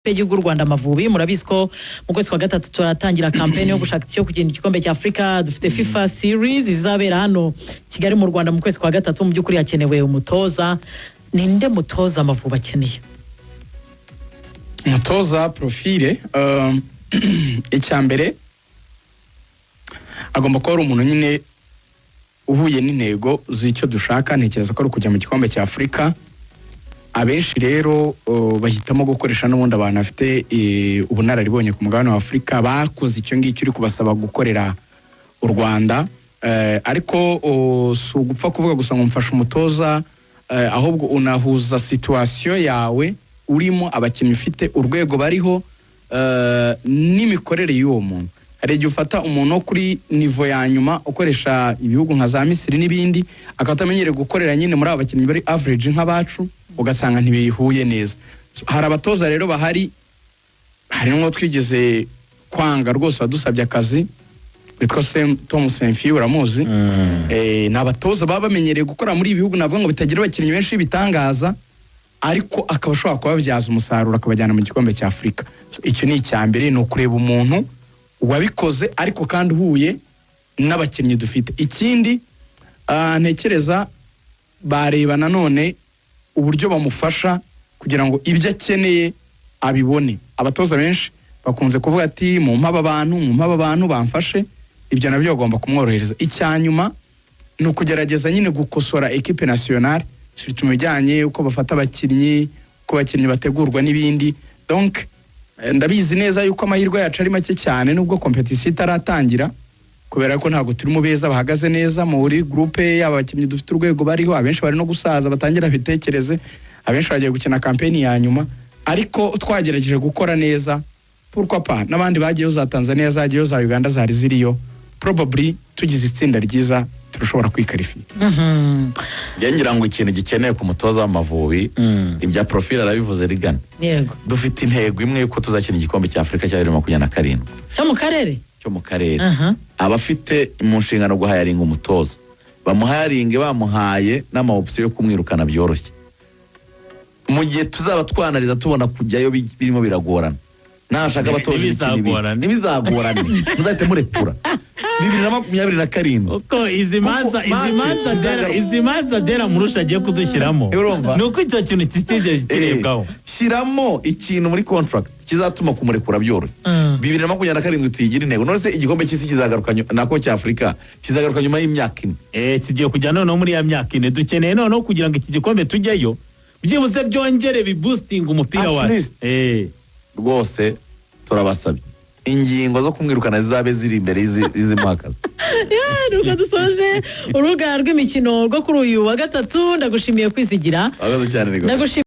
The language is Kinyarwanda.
Y'igihugu Rwanda Amavubi, murabizi ko mu kwezi kwa gatatu turatangira campaign yo gushaka icyo kugenda igikombe cya Afurika. Dufite FIFA Series izabera hano Kigali mu Rwanda mu kwezi kwa gatatu. Mu by'ukuri hakenewe umutoza. Ninde mutoza Amavubi akeneye? Umutoza profile, icya mbere agomba kuba ari umuntu nyine uhuye n'intego z'icyo dushaka. Ntekereza ko ari ukujya mu gikombe cya Afurika. Abenshi rero bahitamo gukoresha n'ubundi abantu bafite ubunararibonye ku mugabane wa Afurika, bakoze icyo ngicyo uri kubasaba gukorera u Rwanda. Ariko si ugupfa kuvuga gusa ngo mfashe umutoza, ahubwo unahuza situation yawe urimo, abakinnyi ufite, urwego bariho, n'imikorere y'uwo muntu. Hari igihe ufata umuntu wo kuri niveau ya nyuma ukoresha ibihugu nka za Misiri n'ibindi, akaba atamenyereye gukorera nyine muri aba bakinnyi bari average nk'abacu, ugasanga ntibihuye neza. So, hari abatoza rero bahari. Hari n'uwo twigeze kwanga rwose wadusabye akazi witwa Tom Saintfiet, uramuzi. Ni abatoza baba bamenyereye gukora muri ibi bihugu, navuga ngo bitagira abakinnyi benshi b'ibitangaza, ariko akaba ashobora kubabyaza umusaruro akabajyana mu gikombe cya Afurika. So, icyo ni icya mbere, ni ukureba umuntu wabikoze ariko kandi uhuye n'abakinnyi dufite. Ikindi, ntekereza bareba nanone uburyo bamufasha kugira ngo ibyo akeneye abibone. Abatoza benshi bakunze kuvuga ati: "Mumpe aba bantu, mumpe aba bantu bamfashe." Ibyo nabyo bagomba kumworohereza. Icya nyuma ni ukugerageza nyine gukosora équipe nationale, surtout mu bijyanye uko bafata abakinnyi, uko abakinnyi bategurwa n'ibindi. Donc ndabizi neza yuko amahirwe yacu ari make cyane nubwo compétition itaratangira, kubera ko ntabwo turi mu beza bahagaze neza muri groupe. Yaba abakinnyi dufite, urwego bariho, abenshi bari no gusaza, batangira bitekereze, abenshi bagiye gukina campaign ya nyuma. Ariko twagerageje gukora neza, pourquoi pas? N'abandi bagiyeyo, za Tanzania zagiyeyo, za Uganda zari ziriyo. Probably tugize itsinda ryiza turashobora kwikarifiya. Njye ngira ngo ikintu gikenewe ku mutoza w'Amavubi, ibya profile arabivuze rigana. Dufite intego imwe y'uko tuzakina igikombe cya Afurika cya 2027. Cyo mu karere. Cyo mu karere. Abafite mu nshingano guhayaringa umutoza, bamuhayaringe bamuhaye n'ama option yo kumwirukana byoroshye mu gihe tuzaba twanariza tubona kujyayo birimo biragorana. Nashaka abatoje imikino ibiri. Ntibizagorane. Ntibizagorane, muzahite murekura 2027. Uko izi manza Kuko izi match manza dera zizagaruka. izi manza dera murusha agiye kudushyiramo. Urumva? Ni uko icyo kintu kitigeze kirebwaho. Shyiramo ikintu muri contract kizatuma kumurekura byoroshye. 2027 tuyigire intego. None se igikombe cy'isi kizagaruka nako cya Afurika kizagaruka nyuma y'imyaka 4. Kigiye kujya noneho muri ya myaka 4. Dukeneye noneho kugira ngo iki gikombe tujyeyo, byibuze byongere biboostinga umupira At wacu. least. Rwose turabasabye, ingingo zo kumwirukana zizabe ziri imbere y'izimuhakazi. Nuko dusoje urubuga rw'imikino rwo kuri uyu wa gatatu. Ndagushimiye, Kwizigira. Wakoze cyane, Nigo. Ndagushimiye.